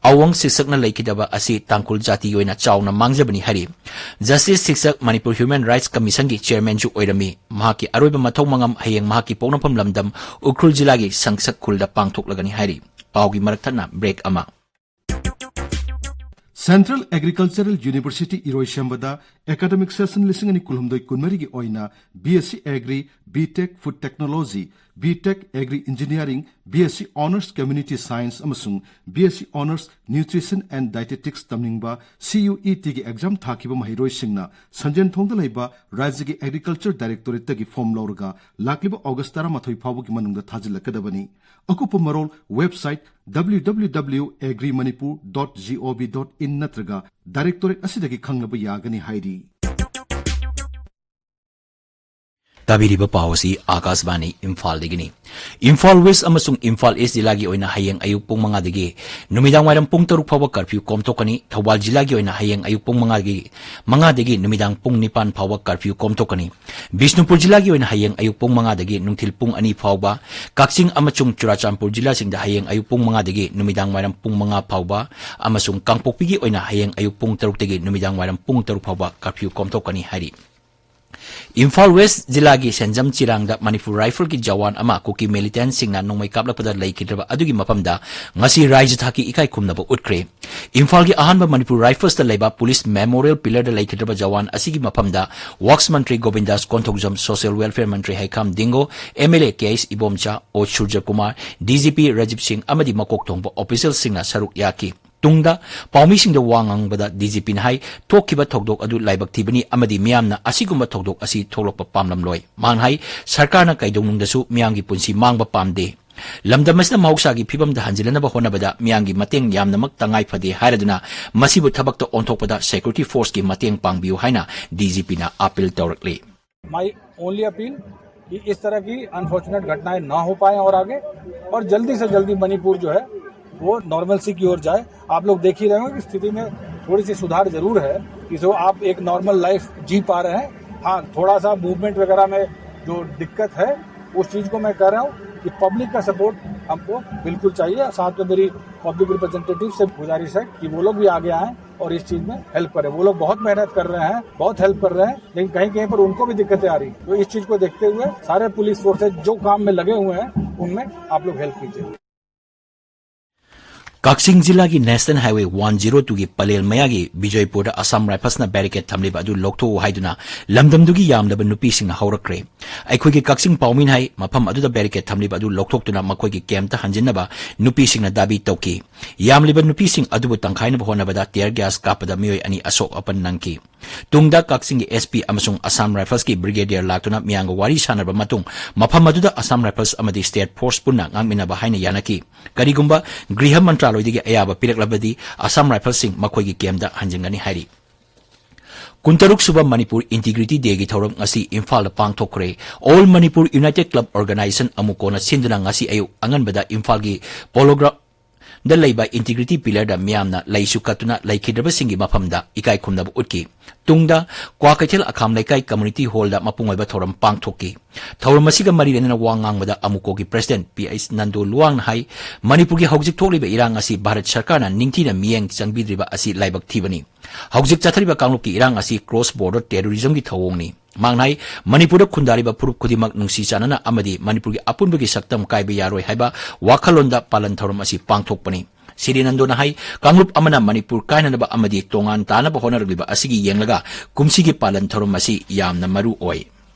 ꯑꯋꯨꯡ ꯁꯤꯛꯁꯛꯅ ꯂꯩꯈꯤꯗꯕ ꯑꯁꯤ ꯇꯥꯡꯈꯨꯜ ꯖꯥꯇꯤꯒꯤ ꯑꯣꯏꯅ ꯆꯥꯎꯅ ꯃꯥꯡꯖꯕꯅꯤ ꯍꯥꯏꯔꯤ꯫ Justice ꯁꯤꯛꯁꯛ ꯃꯅꯤꯄꯨꯔ Human Rights Commissionꯒꯤ Chairmanꯁꯨ ꯑꯣꯏꯔꯝꯃꯤ꯫ ꯃꯍꯥꯛꯀꯤ ꯑꯔꯣꯏꯕ ꯃꯊꯧ ꯃꯉꯝ ꯍꯌꯦꯡ ꯃꯍꯥꯛꯀꯤ ꯄꯣꯛꯅꯐꯝ ꯂꯝꯗꯝ ꯎꯈ꯭ꯔꯨꯜ ꯖꯤꯂꯥꯒꯤ ꯁꯪꯁꯛ ꯈꯨꯜꯗ ꯄꯥꯡꯊꯣꯛꯂꯒꯅꯤ ꯍꯥꯏꯔꯤ꯫ ꯄꯥꯎꯒꯤ ꯃꯔꯛ ꯊꯠꯅ break ꯑꯃ꯫ Central Agricultural University ꯏꯔꯣꯏꯁꯦꯝꯕꯗ academic session ꯂꯤꯁꯤꯡ ꯑꯅꯤ ꯀꯨꯟꯍꯨꯝꯗꯣꯏ ꯀꯨꯟꯃꯔꯤꯒꯤ ꯑꯣꯏꯅ BSc Agri, B.Tech Food Technology, B.Tech Agri Engineering, BSc Honours Community Science ꯑꯃꯁꯨꯡ BSc Honours Nutrition and Dietetics ꯇꯝꯅꯤꯡꯕ CUETꯒꯤ exam ꯊꯥꯈꯤꯕ ꯃꯍꯩꯔꯣꯏꯁꯤꯡꯅ ꯁꯟꯖꯦꯟꯊꯣꯡꯗ ꯂꯩꯕ ꯔꯥꯖ꯭ꯌꯒꯤ Agriculture Directorateꯇꯒꯤ form ꯂꯧꯔꯒ ꯂꯥꯛꯂꯤꯕ August ꯇꯔꯥꯃꯥꯊꯣꯏ ꯐꯥꯎꯕꯒꯤ ꯃꯅꯨꯡꯗ ꯊꯥꯖꯤꯜꯂꯛꯀꯗꯕꯅꯤ꯫ ꯑꯀꯨꯞꯄ ꯃꯔꯣꯜ website W W W agrimanipur dot gov dot in ꯅꯠꯇ꯭ꯔꯒ directorate ꯑꯁꯤꯗꯒꯤ ꯈꯪꯂꯕ ꯌꯥꯒꯅꯤ ꯍꯥꯏꯔꯤ꯫ ꯇꯥꯕꯤꯔꯤꯕ ꯄꯥꯎ ꯑꯁꯤ ꯑꯥꯀꯥꯁꯕꯥꯅꯤ ꯏꯝꯐꯥꯜꯗꯒꯤꯅꯤ꯫ ꯏꯝꯐꯥꯜ ꯋꯦꯁ ꯑꯃꯁꯨꯡ ꯏꯝꯐꯥꯜ ꯏꯁ ꯖꯤꯂꯥꯒꯤ ꯑꯣꯏꯅ ꯍꯌꯦꯡ ꯑꯌꯨꯛ ꯄꯨꯡ ꯃꯉꯥꯗꯒꯤ ꯅꯨꯃꯤꯗꯥꯡ ꯋꯥꯏꯔꯝ ꯄꯨꯡ ꯇꯔꯨꯛ ꯐꯥꯎꯕ ꯀꯔꯐ꯭ꯌꯨ ꯀꯣꯝꯊꯣꯛꯀꯅꯤ꯫ ꯊꯧꯕꯥꯜ ꯖꯤꯂꯥꯒꯤ ꯑꯣꯏꯅ ꯍꯌꯦꯡ ꯑꯌꯨꯛ ꯄꯨꯡ ꯃꯉꯥꯒꯤ, ꯃꯉꯥꯗꯒꯤ ꯅꯨꯃꯤꯗꯥꯡ ꯄꯨꯡ ꯅꯤꯄꯥꯟ ꯐꯥꯎꯕ ꯀꯔꯐ꯭ꯌꯨ ꯀꯣꯝꯊꯣꯛꯀꯅꯤ꯫ ꯕꯤꯁꯅꯨꯄꯨꯔ ꯖꯤꯂꯥꯒꯤ ꯑꯣꯏꯅ ꯍꯌꯦꯡ ꯑꯌꯨꯛ ꯄꯨꯡ ꯃꯉꯥꯗꯒꯤ ꯅꯨꯡꯊꯤꯜ ꯄꯨꯡ ꯑꯅꯤ ꯐꯥꯎꯕ, ꯀꯛꯆꯤꯡ ꯑꯃꯁꯨꯡ ꯆꯨꯔꯥꯆꯥꯟꯄꯨꯔ ꯖꯤꯂꯥꯁꯤꯡꯗ ꯍꯌꯦꯡ ꯑꯌꯨꯛ ꯄꯨꯡ ꯃꯉꯥꯗꯒꯤ ꯅꯨꯃꯤꯗꯥꯡ ꯋꯥꯏꯔꯝ ꯄꯨꯡ ꯃꯉꯥ ꯐꯥꯎꯕ, ꯑꯃꯁꯨꯡ ꯀꯥꯡꯄꯣꯛꯄꯤꯒꯤ ꯑꯣꯏꯅ ꯍꯌꯦꯡ ꯑꯌꯨꯛ ꯄꯨꯡ ꯇꯔꯨꯛꯇꯒꯤ ꯅꯨꯃꯤꯗꯥꯡ ꯋꯥꯏꯔꯝ ꯄꯨꯡ ꯇꯔꯨꯛ ꯐꯥꯎꯕ ꯀꯔꯐ꯭ꯌꯨ ꯀꯣꯝꯊꯣꯛꯀꯅꯤ ꯍꯥꯏꯔꯤ꯫ ꯏꯝꯐꯥꯜ ꯋꯦꯁ ꯖꯤꯂꯥꯒꯤ ꯁꯦꯟꯖꯝ ꯆꯤꯔꯥꯡꯗ ꯃꯅꯤꯄꯨꯔ ꯔꯥꯏꯐꯜꯒꯤ ꯖꯋꯥꯟ ꯑꯃ ꯀꯨꯀꯤ ꯃꯤꯂꯤꯇꯦꯟꯠꯁꯤꯡꯅ ꯅꯣꯡꯃꯩ ꯀꯥꯞꯂꯛꯄꯗ ꯂꯩꯈꯤꯗ꯭ꯔꯕ ꯑꯗꯨꯒꯤ ꯃꯐꯝꯗ ꯉꯁꯤ ꯔꯥꯏꯖ ꯊꯥꯛꯀꯤ ꯏꯀꯥꯏ ꯈꯨꯝꯅꯕ ꯎꯠꯈ꯭ꯔꯦ꯫ ꯏꯝꯐꯥꯜꯒꯤ ꯑꯍꯥꯟꯕ ꯃꯅꯤꯄꯨꯔ ꯔꯥꯏꯐꯜꯁꯇ ꯂꯩꯕ ꯄꯨꯂꯤꯁ ꯃꯦꯃꯣꯔꯤꯌꯦꯜ ꯄꯤꯂꯔꯗ ꯂꯩꯈꯤꯗ꯭ꯔꯕ ꯖꯋꯥꯟ ꯑꯁꯤꯒꯤ ꯃꯐꯝꯗ ꯋꯥꯛꯁ ꯃꯟꯇ꯭ꯔꯤ ꯒꯣꯕꯤꯟꯗꯥꯁ ꯀꯣꯟꯊꯧꯖꯝ, ꯁꯣꯁꯤꯌꯦꯜ ꯋꯦꯜꯐꯤꯌꯔ ꯃꯟꯇ꯭ꯔꯤ Heikham Dingo, M L A K H Ibomcha, O Surjakumar, D G P Rajiv ꯁꯤꯡ ꯑꯃꯗꯤ ꯃꯀꯣꯛ ꯊꯣꯡꯕ ꯑꯣꯐꯤꯁꯤꯌꯦꯜꯁꯤꯡꯅ ꯁꯔꯨꯛ ꯌꯥꯈꯤ꯫ ꯇꯨꯡꯗ ꯄꯥꯎꯃꯤꯁꯤꯡꯗ ꯋꯥ ꯉꯥꯡꯕꯗ ꯗꯤ ꯖꯤ ꯄꯤꯅ ꯍꯥꯏ, ꯊꯣꯛꯈꯤꯕ ꯊꯧꯗꯣꯛ ꯑꯗꯨ ꯂꯥꯏꯕꯛ ꯊꯤꯕꯅꯤ ꯑꯃꯗꯤ ꯃꯤꯌꯥꯝꯅ ꯑꯁꯤꯒꯨꯝꯕ ꯊꯧꯗꯣꯛ ꯑꯁꯤ ꯊꯣꯛꯂꯛꯄ ꯄꯥꯝꯂꯝꯂꯣꯏ꯫ ꯃꯍꯥꯛꯅ ꯍꯥꯏ, ꯁꯔꯀꯥꯔꯅ ꯀꯩꯗꯧꯅꯨꯡꯗꯁꯨ ꯃꯤꯌꯥꯝꯒꯤ ꯄꯨꯟꯁꯤ ꯃꯥꯡꯕ ꯄꯥꯝꯗꯦ꯫ ꯂꯝꯗꯝ ꯑꯁꯤꯗ ꯃꯍꯧꯁꯥꯒꯤ ꯐꯤꯕꯝꯗ ꯍꯟꯖꯤꯜꯂꯅꯕ ꯍꯣꯠꯅꯕꯗ ꯃꯤꯌꯥꯝꯒꯤ ꯃꯇꯦꯡ ꯌꯥꯝꯅꯃꯛ ꯇꯉꯥꯏ ꯐꯗꯦ ꯍꯥꯏꯔꯗꯨꯅ ꯃꯁꯤꯕꯨ ꯊꯕꯛꯇ ꯑꯣꯟꯊꯣꯛꯄꯗ ꯁꯦꯀ꯭ꯌꯨꯔꯤꯇꯤ ꯐꯣꯔꯁꯀꯤ ꯃꯇꯦꯡ ꯄꯥꯡꯕꯤꯌꯨ ꯍꯥꯏꯅ ꯗꯤ ꯖꯤ ꯄꯤꯅ ꯑꯥꯄꯤꯜ ꯇꯧꯔꯛꯂꯤ꯫ My only appeal कि इस तरह की अनफॉर्चुनेट घटनाएं ना हो पाए और आगे, और जल्दी से जल्दी मणिपुर जो है वो नॉर्मलसी की ओर जाए। आप लोग देख ही रहे हो कि स्थिति में थोड़ी सी सुधार जरूर है, कि जो आप एक नॉर्मल लाइफ जी पा रहे हैं। हाँ, थोड़ा सा मूवमेंट वगैरह में जो दिक्कत है, उस चीज को मैं कह रहा हूँ कि पब्लिक का सपोर्ट हमको बिल्कुल चाहिए। साथ में मेरी पब्लिक रिप्रेजेंटेटिव से गुजारिश है कि वो लोग भी आगे आएं और इस चीज में हेल्प करें। वो लोग बहुत मेहनत कर रहे हैं, बहुत हेल्प कर रहे हैं, लेकिन कहीं कहीं पर उनको भी दिक्कतें आ रही हैं। तो इस चीज को देखते हुए सारे पुलिस फोर्सेज जो काम में लगे हुए हैं, उनमें आप लोग हेल्प कीजिए। ꯀꯛꯆꯤꯡ ꯖꯤꯂꯥꯒꯤ ꯅꯦꯁꯅꯦꯜ ꯍꯥꯏꯋꯦ ꯋꯥꯟ ꯖꯤꯔꯣ ꯇꯨꯒꯤ ꯄꯂꯦꯜ ꯃꯌꯥꯒꯤ ꯕꯤꯖꯣꯏꯄꯨꯔꯗ ꯑꯁꯥꯝ ꯔꯥꯏꯐꯜꯁꯅ ꯕꯦꯔꯤꯀꯦꯗ ꯊꯝꯂꯤꯕ ꯑꯗꯨ ꯂꯧꯊꯣꯛꯎ ꯍꯥꯏꯗꯨꯅ ꯂꯝꯗꯝꯗꯨꯒꯤ ꯌꯥꯝꯂꯕ ꯅꯨꯄꯤꯁꯤꯡꯅ ꯍꯧꯔꯛꯈ꯭ꯔꯦ꯫ ꯑꯩꯈꯣꯏꯒꯤ ꯀꯛꯆꯤꯡ ꯄꯥꯎꯃꯤꯅ ꯍꯥꯏ, ꯃꯐꯝ ꯑꯗꯨꯗ ꯕꯦꯔꯤꯀꯦꯗ ꯊꯝꯂꯤꯕ ꯑꯗꯨ ꯂꯧꯊꯣꯛꯇꯨꯅ ꯃꯈꯣꯏꯒꯤ ꯀꯦꯝꯞꯇ ꯍꯟꯖꯤꯟꯅꯕ ꯅꯨꯄꯤꯁꯤꯡꯅ ꯗꯥꯕꯤ ꯇꯧꯈꯤ꯫ ꯌꯥꯝꯂꯤꯕ ꯅꯨꯄꯤꯁꯤꯡ ꯑꯗꯨꯕꯨ ꯇꯪꯈꯥꯏꯅꯕ ꯍꯣꯠꯅꯕꯗ ꯇꯤꯌꯔ ꯒ꯭ꯌꯥꯁ ꯀꯥꯞꯄꯗ ꯃꯤꯑꯣꯏ ꯑꯅꯤ ꯑꯁꯣꯛ ꯑꯄꯟ ꯅꯪꯈꯤ꯫ ꯇꯨꯡꯗ ꯀꯛꯆꯤꯡꯒꯤ ꯑꯦꯁ ꯄꯤ ꯑꯃꯁꯨꯡ ꯑꯁꯥꯝ ꯔꯥꯏꯐꯜꯁꯀꯤ ꯕ꯭ꯔꯤꯒꯦꯗꯤꯌꯔ ꯂꯥꯛꯇꯨꯅ ꯃꯤꯌꯥꯝꯒ ꯋꯥꯔꯤ ꯁꯥꯟꯅꯔꯕ ꯃꯇꯨꯡ ꯃꯐꯝ ꯑꯗꯨꯗ ꯑꯁꯥꯝ ꯔꯥꯏꯐꯜꯁ ꯑꯃꯗꯤ ꯁ꯭ꯇꯦꯠ ꯐꯣꯔꯁ ꯄꯨꯟꯅ ꯉꯥꯛꯃꯤꯟꯅꯕ ꯍꯥꯏꯅ ꯌꯥꯅꯈꯤ꯫ ꯀꯔꯤꯒꯨꯝꯕ ꯒ꯭ꯔꯤꯍ ꯃꯟꯇ꯭ꯔꯥꯂꯣꯏꯗꯒꯤ ꯑꯌꯥꯕ ꯄꯤꯔꯛꯂꯕꯗꯤ ꯑꯁꯥꯝ ꯔꯥꯏꯐꯜꯁꯤꯡ ꯃꯈꯣꯏꯒꯤ ꯀꯦꯝꯞꯇ ꯍꯟꯖꯤꯟꯒꯅꯤ ꯍꯥꯏꯔꯤ꯫ ꯀꯨꯟꯇꯔꯨꯛ ꯁꯨꯕ ꯃꯅꯤꯄꯨꯔ ꯏꯟꯇꯤꯒ꯭ꯔꯤꯇꯤ ꯗꯦꯒꯤ ꯊꯧꯔꯝ ꯉꯁꯤ ꯏꯝꯐꯥꯜꯗ ꯄꯥꯡꯊꯣꯛꯈ꯭ꯔꯦ꯫ All Manipur united club organization, ꯑꯃꯨꯀꯣꯅ ꯁꯤꯟꯗꯨꯅ ꯉꯁꯤ ꯑꯌꯨꯛ ꯑꯉꯟꯕꯗ ꯏꯝꯐꯥꯜꯒꯤ ꯄꯣꯂꯣ ꯒ꯭ꯔꯥꯎꯟꯗ ꯂꯩꯕ ꯏꯟꯇꯤꯒ꯭ꯔꯤꯇꯤ ꯄꯤꯂꯔꯗ ꯃꯤꯌꯥꯝꯅ ꯂꯩꯁꯨ ꯀꯠꯇꯨꯅ ꯂꯩꯈꯤꯗ꯭ꯔꯕꯁꯤꯡꯒꯤ ꯃꯐꯝꯗ ꯏꯀꯥꯏ ꯈꯨꯝꯅꯕ ꯎꯠꯈꯤ꯫ ꯇꯨꯡꯗ ꯀ꯭ꯋꯥꯀꯩꯊꯦꯜ ꯑꯈꯥꯝ ꯂꯩꯀꯥꯏ ꯀꯝꯃ꯭ꯌꯨꯅꯤꯇꯤ ꯍꯣꯜꯗ ꯃꯄꯨꯡ ꯑꯣꯏꯕ ꯊꯧꯔꯝ ꯄꯥꯡꯊꯣꯛꯈꯤ꯫ ꯊꯧꯔꯝ ꯑꯁꯤꯒ ꯃꯔꯤ ꯂꯩꯅꯅ ꯋꯥ ꯉꯥꯡꯕꯗ ꯑꯃꯨꯀꯣꯒꯤ ꯄ꯭ꯔꯦꯁꯤꯗꯦꯟꯠ ꯄꯤ ꯑꯩꯆ ꯅꯟꯗꯣ ꯂꯨꯋꯥꯡꯅ ꯍꯥꯏ, ꯃꯅꯤꯄꯨꯔꯒꯤ ꯍꯧꯖꯤꯛ ꯊꯣꯛꯂꯤꯕ ꯏꯔꯥꯡ ꯑꯁꯤ ꯚꯥꯔꯠ ꯁꯔꯀꯥꯔꯅ ꯅꯤꯡꯊꯤꯅ ꯃꯤꯠꯌꯦꯡ ꯆꯪꯕꯤꯗ꯭ꯔꯤꯕ ꯑꯁꯤ ꯂꯥꯏꯕꯛ ꯊꯤꯕꯅꯤ꯫ ꯍꯧꯖꯤꯛ ꯆꯠꯊꯔꯤꯕ ꯀꯥꯡꯂꯨꯞꯀꯤ ꯏꯔꯥꯡ ꯑꯁꯤ ꯀ꯭ꯔꯣꯁ ꯕꯣꯔꯗꯔ ꯇꯦꯔꯣꯔꯤꯖꯝꯒꯤ ꯊꯧꯑꯣꯡꯅꯤ꯫ ꯃꯍꯥꯛꯅ ꯍꯥꯏ, ꯃꯅꯤꯄꯨꯔꯗ ꯈꯨꯟꯗꯥꯔꯤꯕ ꯐꯨꯔꯨꯞ ꯈꯨꯗꯤꯡꯃꯛ ꯅꯨꯡꯁꯤ ꯆꯥꯟꯅꯅ ꯑꯃꯗꯤ ꯃꯅꯤꯄꯨꯔꯒꯤ ꯑꯄꯨꯟꯕꯒꯤ ꯁꯛꯇꯝ ꯀꯥꯏꯕ ꯌꯥꯔꯣꯏ ꯍꯥꯏꯕ ꯋꯥꯈꯜꯂꯣꯟꯗ ꯄꯥꯂꯟ ꯊꯧꯔꯝ ꯑꯁꯤ ꯄꯥꯡꯊꯣꯛꯄꯅꯤ꯫ ꯁꯤꯔꯤ ꯅꯟꯗꯣꯅ ꯍꯥꯏ, ꯀꯥꯡꯂꯨꯞ ꯑꯃꯅ ꯃꯅꯤꯄꯨꯔ ꯀꯥꯏꯅꯅꯕ ꯑꯃꯗꯤ ꯇꯣꯉꯥꯟ ꯇꯥꯅꯕ ꯍꯣꯠꯅꯔꯛꯂꯤꯕ ꯑꯁꯤꯒꯤ ꯌꯦꯡꯂꯒ ꯀꯨꯝꯁꯤꯒꯤ ꯄꯥꯂꯟ ꯊꯧꯔꯝ ꯑꯁꯤ ꯌꯥꯝꯅ ꯃꯔꯨ ꯑꯣꯏ꯫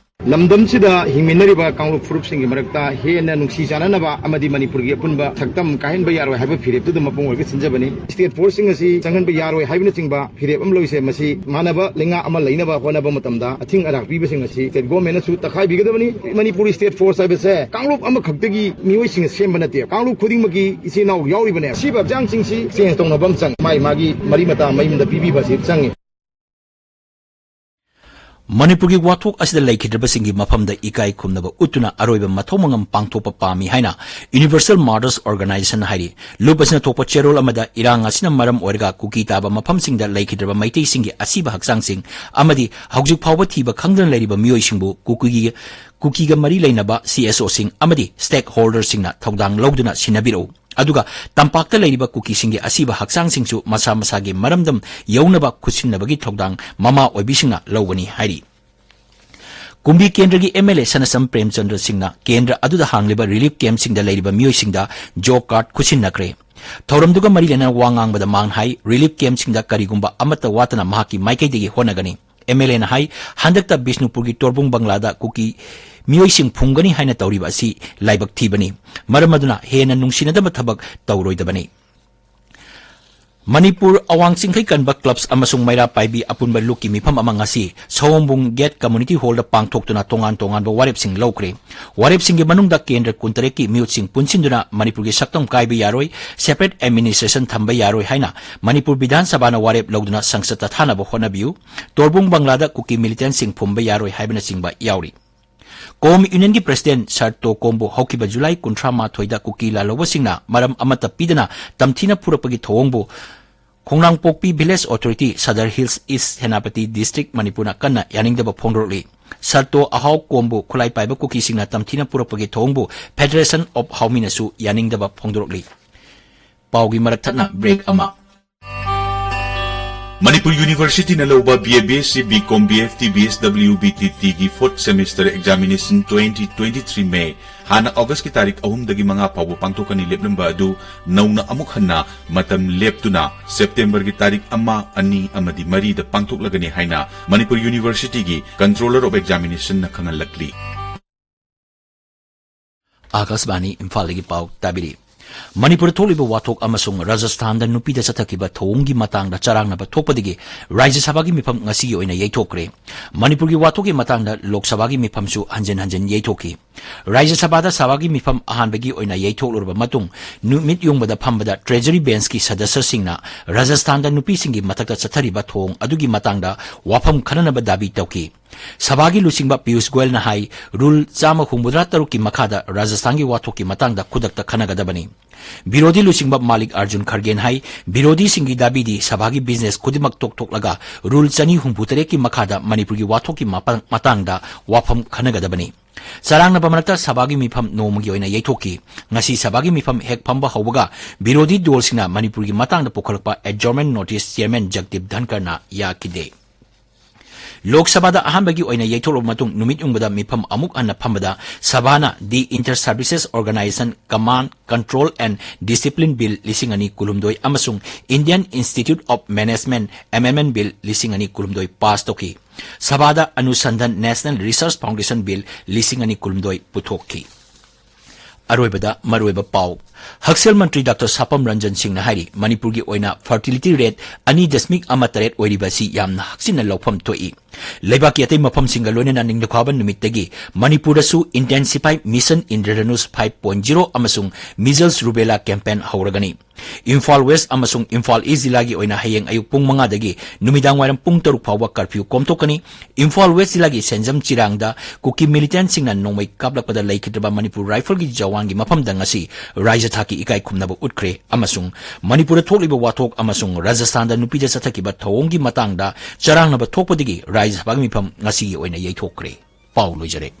ꯂꯝꯗꯝꯁꯤꯗ ꯍꯤꯡꯃꯤꯟꯅꯔꯤꯕ ꯀꯥꯡꯂꯨꯞ ꯐꯨꯔꯨꯞꯁꯤꯡꯒꯤ ꯃꯔꯛꯇ ꯍꯦꯟꯅ ꯅꯨꯡꯁꯤ ꯆꯥꯟꯅꯅꯕ ꯑꯃꯗꯤ ꯃꯅꯤꯄꯨꯔꯒꯤ ꯑꯄꯨꯟꯕ ꯁꯛꯇꯝ ꯀꯥꯏꯍꯟꯕ ꯌꯥꯔꯣꯏ ꯍꯥꯏꯕ ꯐꯤꯔꯦꯞꯇꯨꯗ ꯃꯄꯨꯡ ꯑꯣꯏꯔꯒ ꯁꯤꯟꯖꯕꯅꯤ꯫ ꯁ꯭ꯇꯦꯠ ꯐꯣꯔꯁꯁꯤꯡ ꯑꯁꯤ ꯆꯪꯍꯟꯕ ꯌꯥꯔꯣꯏ ꯍꯥꯏꯕꯅꯆꯤꯡꯕ ꯐꯤꯔꯦꯞ ꯑꯃ ꯂꯧꯔꯤꯁꯦ, ꯃꯁꯤ ꯃꯥꯟꯅꯕ ꯂꯩꯉꯥꯛ ꯑꯃ ꯂꯩꯅꯕ ꯍꯣꯠꯅꯕ ꯃꯇꯝꯗ ꯑꯊꯤꯡ ꯑꯔꯥꯛ ꯄꯤꯕꯁꯤꯡ ꯑꯁꯤ ꯁ꯭ꯇꯦꯠ ꯒꯣꯔꯃꯦꯟꯅꯁꯨ ꯇꯛꯈꯥꯏꯕꯤꯒꯗꯕꯅꯤ꯫ ꯃꯅꯤꯄꯨꯔꯤ ꯁ꯭ꯇꯦꯠ ꯐꯣꯔꯁ ꯍꯥꯏꯕꯁꯦ ꯀꯥꯡꯂꯨꯞ ꯑꯃꯈꯛꯇꯒꯤ ꯃꯤꯑꯣꯏꯁꯤꯡꯅ ꯁꯦꯝꯕ ꯅꯠꯇꯦ, ꯀꯥꯡꯂꯨꯞ ꯈꯨꯗꯤꯡꯃꯛꯀꯤ ꯏꯆꯤꯜ ꯏꯅꯥꯎ ꯌꯥꯎꯔꯤꯕꯅꯦ꯫ ꯁꯤꯕ ꯍꯛꯆꯥꯡꯁꯤꯡꯁꯤ ꯆꯦꯟꯖ ꯇꯧꯅꯕ ꯑꯃ ꯆꯪꯉꯤ, ꯃꯥꯒꯤ ꯃꯥꯒꯤ ꯃꯔꯤ ꯃꯇꯥ ꯃꯌꯨꯝꯗ ꯄꯤꯕꯤꯕ ꯑꯁꯤ ꯆꯪꯉꯤ꯫ ꯃꯅꯤꯄꯨꯔꯒꯤ ꯋꯥꯊꯣꯛ ꯑꯁꯤꯗ ꯂꯩꯈꯤꯗ꯭ꯔꯕꯁꯤꯡꯒꯤ ꯃꯐꯝꯗ ꯏꯀꯥꯏ ꯈꯨꯝꯅꯕ ꯎꯠꯇꯨꯅ ꯑꯔꯣꯏꯕ ꯃꯊꯧ ꯃꯉꯝ ꯄꯥꯡꯊꯣꯛꯄ ꯄꯥꯝꯃꯤ ꯍꯥꯏꯅ ꯌꯨꯅꯤꯚꯔꯁꯦꯜ ꯃꯥꯔꯇꯔꯁ ꯑꯣꯔꯒꯅꯥꯏꯖꯦꯁꯟ ꯍꯥꯏꯔꯤ꯫ ꯂꯨꯞ ꯑꯁꯤꯅ ꯊꯣꯛꯄ ꯆꯦꯔꯣꯜ ꯑꯃꯗ ꯏꯔꯥꯡ ꯑꯁꯤꯅ ꯃꯔꯝ ꯑꯣꯏꯔꯒ ꯀꯨꯀꯤ ꯇꯥꯕ ꯃꯐꯝꯁꯤꯡꯗ ꯂꯩꯈꯤꯗ꯭ꯔꯕ ꯃꯩꯇꯩꯁꯤꯡꯒꯤ ꯑꯁꯤꯕ ꯍꯛꯆꯥꯡꯁꯤꯡ ꯑꯃꯗꯤ ꯍꯧꯖꯤꯛ ꯐꯥꯎꯕ ꯊꯤꯕ ꯈꯪꯗꯅ ꯂꯩꯔꯤꯕ ꯃꯤꯑꯣꯏꯁꯤꯡꯕꯨ ꯀꯨꯀꯤꯒꯤ, ꯀꯨꯀꯤꯒ ꯃꯔꯤ ꯂꯩꯅꯕ ꯁꯤ ꯑꯦꯁ ꯑꯣꯁꯤꯡ ꯑꯃꯗꯤ ꯁ꯭ꯇꯦꯛ ꯍꯣꯜꯗꯔꯁꯤꯡꯅ ꯊꯧꯗꯥꯡ ꯂꯧꯗꯨꯅ ꯁꯤꯟꯅꯕꯤꯔꯛꯎ꯫ ꯑꯗꯨꯒ ꯇꯝꯄꯥꯛꯇ ꯂꯩꯔꯤꯕ ꯀꯨꯀꯤꯁꯤꯡꯒꯤ ꯑꯁꯤꯕ ꯍꯛꯆꯥꯡꯁꯤꯡꯁꯨ ꯃꯁꯥ ꯃꯁꯥꯒꯤ ꯃꯔꯝꯗꯝ ꯌꯧꯅꯕ ꯈꯨꯠꯁꯤꯟꯅꯕꯒꯤ ꯊꯧꯗꯥꯡ ꯃꯃꯥ ꯑꯣꯏꯕꯤꯁꯤꯡꯅ ꯂꯧꯒꯅꯤ ꯍꯥꯏꯔꯤ꯫ ꯀꯨꯝꯕꯤ ꯀꯦꯟꯗ꯭ꯔꯒꯤ ꯑꯦꯝ ꯑꯦꯜ ꯑꯦ ꯁꯅꯁꯝ ꯄ꯭ꯔꯦꯝꯆꯟꯗ꯭ꯔ ꯁꯤꯡꯅ ꯀꯦꯟꯗ꯭ꯔ ꯑꯗꯨꯗ ꯍꯥꯡꯂꯤꯕ ꯔꯤꯂꯤꯐ ꯀꯦꯝꯞꯁꯤꯡꯗ ꯂꯩꯔꯤꯕ ꯃꯤꯑꯣꯏꯁꯤꯡꯗ ꯖꯣꯕ ꯀꯥꯔꯗ ꯈꯨꯠꯁꯤꯟꯅꯈ꯭ꯔꯦ꯫ ꯊꯧꯔꯝꯗꯨꯒ ꯃꯔꯤ ꯂꯩꯅꯅ ꯋꯥ ꯉꯥꯡꯕꯗ ꯃꯥꯡ ꯍꯥꯏ, ꯔꯤꯂꯤꯐ ꯀꯦꯝꯞꯁꯤꯡꯗ ꯀꯔꯤꯒꯨꯝꯕ ꯑꯃꯠꯇ ꯋꯥꯠꯇꯅ ꯃꯍꯥꯛꯀꯤ ꯃꯥꯏꯀꯩꯗꯒꯤ ꯍꯣꯠꯅꯒꯅꯤ꯫ ꯑꯦꯝ ꯑꯦꯜ ꯑꯦꯅ ꯍꯥꯏ, ꯍꯟꯗꯛꯇ ꯕꯤꯁꯅꯨꯄꯨꯔꯒꯤ ꯇꯣꯔꯕꯨꯡ ꯕꯪꯂꯥꯗ ꯀꯨꯀꯤ ꯃꯤꯑꯣꯏꯁꯤꯡ ꯐꯨꯝꯒꯅꯤ ꯍꯥꯏꯅ ꯇꯧꯔꯤꯕ ꯑꯁꯤ ꯂꯥꯏꯕꯛ ꯊꯤꯕꯅꯤ꯫ ꯃꯔꯝ ꯑꯗꯨꯅ ꯍꯦꯟꯅ ꯅꯨꯡꯁꯤꯅꯗꯕ ꯊꯕꯛ ꯇꯧꯔꯣꯏꯗꯕꯅꯤ꯫ ꯃꯅꯤꯄꯨꯔ ꯑꯋꯥꯡ ꯆꯤꯡꯈꯩ ꯀꯟꯕ clubs ꯑꯃꯁꯨꯡ ꯃꯩꯔꯥ ꯄꯥꯏꯕꯤ ꯑꯄꯨꯟꯕ ꯂꯨꯞꯀꯤ ꯃꯤꯐꯝ ꯑꯃ ꯉꯁꯤ ꯁꯑꯣꯝꯕꯨꯡ Gate Community Hallꯗ ꯄꯥꯡꯊꯣꯛꯇꯨꯅ ꯇꯣꯉꯥꯟ ꯇꯣꯉꯥꯟꯕ ꯋꯥꯔꯦꯞꯁꯤꯡ ꯂꯧꯈ꯭ꯔꯦ꯫ ꯋꯥꯔꯦꯞꯁꯤꯡꯒꯤ ꯃꯅꯨꯡꯗ ꯀꯦꯟꯗ꯭ꯔ ꯀꯨꯟꯇꯔꯦꯠꯀꯤ ꯃꯤꯍꯨꯠꯁꯤꯡ ꯄꯨꯟꯁꯤꯟꯗꯨꯅ ꯃꯅꯤꯄꯨꯔꯒꯤ ꯁꯛꯇꯝ ꯀꯥꯏꯕ ꯌꯥꯔꯣꯏ, separate administration ꯊꯝꯕ ꯌꯥꯔꯣꯏ ꯍꯥꯏꯅ ꯃꯅꯤꯄꯨꯔ ꯕꯤꯙꯥꯟ ꯁꯚꯥꯅ ꯋꯥꯔꯦꯞ ꯂꯧꯗꯨꯅ ꯁꯪꯁꯠꯇ ꯊꯥꯅꯕ ꯍꯣꯠꯅꯕꯤꯌꯨ, ꯇꯣꯔꯕꯨꯡ ꯕꯪꯒ꯭ꯂꯥꯗ ꯀꯨꯀꯤ militantꯁꯤꯡ ꯐꯨꯝꯕ ꯌꯥꯔꯣꯏ ꯍꯥꯏꯕꯅꯆꯤꯡꯕ ꯌꯥꯎꯔꯤ꯫ ꯀꯣꯝ Unionꯒꯤ President Sir ꯇꯣ ꯀꯣꯝꯕꯨ ꯍꯧꯈꯤꯕ July ꯀꯨꯟꯊ꯭ꯔꯥ ꯃꯥꯊꯣꯏꯗ ꯀꯨꯀꯤ ꯂꯥꯜꯍꯧꯕꯁꯤꯡꯅ ꯃꯔꯝ ꯑꯃꯠꯇ ꯄꯤꯗꯅ ꯇꯝꯊꯤꯅ ꯐꯨꯔꯛꯄꯒꯤ ꯊꯧꯑꯣꯡꯕꯨ ꯈꯣꯡꯅꯥꯡꯄꯣꯛꯄꯤ Village Authority, Sadar Hills East, Senapati District, ꯃꯅꯤꯄꯨꯔꯅ ꯀꯟꯅ ꯌꯥꯅꯤꯡꯗꯕ ꯐꯣꯡꯗꯣꯔꯛꯂꯤ꯫ ꯁꯔꯇꯣ ꯑꯍꯥꯎ ꯀꯣꯝꯕꯨ ꯈꯨꯠꯂꯥꯏ ꯄꯥꯏꯕ ꯀꯨꯀꯤꯁꯤꯡꯅ ꯇꯝꯊꯤꯅ ꯄꯨꯔꯛꯄꯒꯤ ꯊꯧꯑꯣꯡꯕꯨ Federation of Haominꯅꯁꯨ ꯌꯥꯅꯤꯡꯗꯕ ꯐꯣꯡꯗꯣꯔꯛꯂꯤ꯫ ꯄꯥꯎꯒꯤ ꯃꯔꯛ ꯊꯠꯅ break ꯑꯃ꯫ ꯃꯅꯤꯄꯨꯔ Universityꯅ ꯂꯧꯕ B A, B S C, B Com, B F T, B S W, B T Tꯒꯤ fourth semester examination twenty twenty-three May ꯍꯥꯟꯅ Augustꯀꯤ ꯇꯥꯔꯤꯛ ꯑꯍꯨꯝꯗꯒꯤ ꯃꯉꯥ ꯐꯥꯎꯕ ꯄꯥꯡꯊꯣꯛꯀꯅꯤ ꯂꯦꯞꯂꯝꯕ ꯑꯗꯨ ꯅꯧꯅ ꯑꯃꯨꯛ ꯍꯟꯅ ꯃꯇꯝ ꯂꯦꯞꯇꯨꯅ Septemberꯒꯤ ꯇꯥꯔꯤꯛ ꯑꯃ, ꯑꯅꯤ ꯑꯃꯗꯤ ꯃꯔꯤꯗ ꯄꯥꯡꯊꯣꯛꯂꯒꯅꯤ ꯍꯥꯏꯅ ꯃꯅꯤꯄꯨꯔ Universityꯒꯤ Controller of Examinationꯅ ꯈꯪꯍꯜꯂꯛꯂꯤ꯫ ꯑꯥꯀꯥꯁꯕꯥꯅꯤ ꯏꯝꯐꯥꯜꯗꯒꯤ ꯄꯥꯎ ꯇꯥꯕꯤꯔꯤ꯫ ꯃꯅꯤꯄꯨꯔꯗ ꯊꯣꯛꯂꯤꯕ ꯋꯥꯊꯣꯛ ꯑꯃꯁꯨꯡ ꯔꯥꯖꯁꯊꯥꯟꯗ ꯅꯨꯄꯤꯗ ꯆꯠꯊꯈꯤꯕ ꯊꯧꯑꯣꯡꯒꯤ ꯃꯇꯥꯡꯗ ꯆꯔꯥꯡꯅꯕ ꯊꯣꯛꯄꯗꯒꯤ ꯔꯥꯖ꯭ꯌ ꯁꯚꯥꯒꯤ ꯃꯤꯐꯝ ꯉꯁꯤꯒꯤ ꯑꯣꯏꯅ ꯌꯩꯊꯣꯛꯈ꯭ꯔꯦ꯫ ꯃꯅꯤꯄꯨꯔꯒꯤ ꯋꯥꯊꯣꯛꯀꯤ ꯃꯇꯥꯡꯗ ꯂꯣꯛ ꯁꯚꯥꯒꯤ ꯃꯤꯐꯝꯁꯨ ꯍꯟꯖꯤꯟ ꯍꯟꯖꯤꯟ ꯌꯩꯊꯣꯛꯈꯤ꯫ ꯔꯥꯖ꯭ꯌ ꯁꯚꯥꯗ ꯁꯚꯥꯒꯤ ꯃꯤꯐꯝ ꯑꯍꯥꯟꯕꯒꯤ ꯑꯣꯏꯅ ꯌꯩꯊꯣꯛꯂꯨꯔꯕ ꯃꯇꯨꯡ ꯅꯨꯃꯤꯠ ꯌꯨꯡꯕꯗ ꯐꯝꯕꯗ Treasury Benchꯀꯤ ꯁꯗꯁ꯭ꯌꯁꯤꯡꯅ ꯔꯥꯖꯁꯊꯥꯟꯗ ꯅꯨꯄꯤꯁꯤꯡꯒꯤ ꯃꯊꯛꯇ ꯆꯠꯊꯔꯤꯕ ꯊꯧꯑꯣꯡ ꯑꯗꯨꯒꯤ ꯃꯇꯥꯡꯗ ꯋꯥꯐꯝ ꯈꯟꯅꯅꯕ ꯗꯥꯕꯤ ꯇꯧꯈꯤ꯫ ꯁꯚꯥꯒꯤ ꯂꯨꯆꯤꯡꯕ ꯄꯤꯌꯨꯁ ꯒꯣꯌꯜꯅ ꯍꯥꯏ, Rule ꯆꯥꯝꯃ ꯍꯨꯝꯐꯨꯇꯔꯥ ꯇꯔꯨꯛꯀꯤ ꯃꯈꯥꯗ ꯔꯥꯖꯁꯊꯥꯟꯒꯤ ꯋꯥꯊꯣꯛꯀꯤ ꯃꯇꯥꯡꯗ ꯈꯨꯗꯛꯇ ꯈꯟꯅꯒꯗꯕꯅꯤ꯫ ꯕꯤꯔꯣꯙꯤ ꯂꯨꯆꯤꯡꯕ ꯃꯥꯂꯤꯛ ꯑꯥꯔꯖꯨꯟ ꯈꯔꯒꯦꯅ ꯍꯥꯏ, ꯕꯤꯔꯣꯙꯤꯁꯤꯡꯒꯤ ꯗꯥꯕꯤꯗꯤ ꯁꯚꯥꯒꯤ business ꯈꯨꯗꯤꯡꯃꯛ ꯇꯣꯛꯊꯣꯛꯂꯒ Rule ꯆꯅꯤ ꯍꯨꯝꯐꯨꯇꯔꯦꯠꯀꯤ ꯃꯈꯥꯗ ꯃꯅꯤꯄꯨꯔꯒꯤ ꯋꯥꯊꯣꯛꯀꯤ ꯃꯄꯥ-, ꯃꯇꯥꯡꯗ ꯋꯥꯐꯝ ꯈꯟꯅꯒꯗꯕꯅꯤ꯫ ꯆꯔꯥꯡꯅꯕ ꯃꯔꯛꯇ ꯁꯚꯥꯒꯤ ꯃꯤꯐꯝ ꯅꯣꯡꯃꯒꯤ ꯑꯣꯏꯅ ꯌꯩꯊꯣꯛꯈꯤ꯫ ꯉꯁꯤ ꯁꯚꯥꯒꯤ ꯃꯤꯐꯝ ꯍꯦꯛ ꯐꯝꯕ ꯍꯧꯕꯒ ꯕꯤꯔꯣꯙꯤ ꯗꯣꯜꯁꯤꯡꯅ ꯃꯅꯤꯄꯨꯔꯒꯤ ꯃꯇꯥꯡꯗ ꯄꯨꯈꯠꯂꯛꯄ adjournment notice Chairman ꯖꯒꯗꯤꯞ ꯙꯟꯀꯔꯅ ꯌꯥꯈꯤꯗꯦ꯫ ꯂꯣꯛ ꯁꯚꯥꯗ ꯑꯍꯥꯟꯕꯒꯤ ꯑꯣꯏꯅ ꯌꯩꯊꯣꯛꯂꯕ ꯃꯇꯨꯡ ꯅꯨꯃꯤꯠ ꯌꯨꯡꯕꯗ ꯃꯤꯐꯝ ꯑꯃꯨꯛ ꯍꯟꯅ ꯐꯝꯕꯗ ꯁꯚꯥꯅ The Inter Services Organization Command, Control and Discipline Bill ꯂꯤꯁꯤꯡ ꯑꯅꯤ ꯀꯨꯟꯍꯨꯝꯗꯣꯏ ꯑꯃꯁꯨꯡ Indian Institute of Management Amendment Bill ꯂꯤꯁꯤꯡ ꯑꯅꯤ ꯀꯨꯟꯍꯨꯝꯗꯣꯏ pass ꯇꯧꯈꯤ꯫ ꯁꯚꯥꯗ ꯑꯅꯨꯁꯟꯙꯟ National Research Foundation Bill ꯂꯤꯁꯤꯡ ꯑꯅꯤ ꯀꯨꯟꯍꯨꯝꯗꯣꯏ ꯄꯨꯊꯣꯛꯈꯤ꯫ ꯑꯔꯣꯏꯕꯗ ꯃꯔꯨꯑꯣꯏꯕ ꯄꯥꯎ꯫ ꯍꯛꯁꯦꯜ ꯃꯟꯇ꯭ꯔꯤ ꯗꯥꯛꯇꯔ ꯁꯥꯄꯝ ꯔꯟꯖꯟ ꯁꯤꯡꯅ ꯍꯥꯏꯔꯤ, ꯃꯅꯤꯄꯨꯔꯒꯤ ꯑꯣꯏꯅ fertility rate ꯑꯅꯤ ꯗꯁꯃꯤꯛ ꯑꯃ ꯇꯔꯦꯠ ꯑꯣꯏꯔꯤꯕ ꯑꯁꯤ ꯌꯥꯝꯅ ꯍꯛꯆꯤꯟꯅ ꯂꯧꯐꯝ ꯊꯣꯛꯏ꯫ ꯂꯩꯕꯥꯛꯀꯤ ꯑꯇꯩ ꯃꯐꯝꯁꯤꯡꯒ ꯂꯣꯏꯅꯅ ꯅꯤꯡꯊꯧꯀꯥꯕ ꯅꯨꯃꯤꯠꯇꯒꯤ ꯃꯅꯤꯄꯨꯔꯗꯁꯨ Intensify Mission Indradhanush five point zero ꯑꯃꯁꯨꯡ Measles Rubella campaign ꯍꯧꯔꯒꯅꯤ꯫ ꯏꯝꯐꯥꯜ ꯋꯦꯁ ꯑꯃꯁꯨꯡ ꯏꯝꯐꯥꯜ ꯏꯁ ꯖꯤꯂꯥꯒꯤ ꯑꯣꯏꯅ ꯍꯌꯦꯡ ꯑꯌꯨꯛ ꯄꯨꯡ ꯃꯉꯥꯗꯒꯤ ꯅꯨꯃꯤꯗꯥꯡ ꯋꯥꯏꯔꯝ ꯄꯨꯡ ꯇꯔꯨꯛ ꯐꯥꯎꯕ curfew ꯀꯣꯝꯊꯣꯛꯀꯅꯤ꯫ ꯏꯝꯐꯥꯜ ꯋꯦꯁ ꯖꯤꯂꯥꯒꯤ ꯁꯦꯟꯖꯝ ꯆꯤꯔꯥꯡꯗ ꯀꯨꯀꯤ militantꯁꯤꯡꯅ ꯅꯣꯡꯃꯩ ꯀꯥꯞꯂꯛꯄꯗ ꯂꯩꯈꯤꯗ꯭ꯔꯕ ꯃꯅꯤꯄꯨꯔ ꯔꯥꯏꯐꯜꯒꯤ ꯖꯋꯥꯟꯒꯤ ꯃꯐꯝꯗ ꯉꯁꯤ ꯔꯥꯏꯖ ꯊꯥꯛꯀꯤ ꯏꯀꯥꯏ ꯈꯨꯝꯅꯕ ꯎꯠꯈ꯭ꯔꯦ ꯑꯃꯁꯨꯡ ꯃꯅꯤꯄꯨꯔꯗ ꯊꯣꯛꯂꯤꯕ ꯋꯥꯊꯣꯛ ꯑꯃꯁꯨꯡ ꯔꯥꯖꯁꯊꯥꯟꯗ ꯅꯨꯄꯤꯗ ꯆꯠꯊꯈꯤꯕ ꯊꯧꯑꯣꯡꯒꯤ ꯃꯇꯥꯡꯗ ꯆꯔꯥꯡꯅꯕ ꯊꯣꯛꯄꯗꯒꯤ ꯔꯥꯏꯖ ꯁꯚꯥꯒꯤ ꯃꯤꯐꯝ ꯉꯁꯤꯒꯤ ꯑꯣꯏꯅ ꯌꯩꯊꯣꯛꯈ꯭ꯔꯦ꯫ ꯄꯥꯎ ꯂꯣꯏꯖꯔꯦ꯫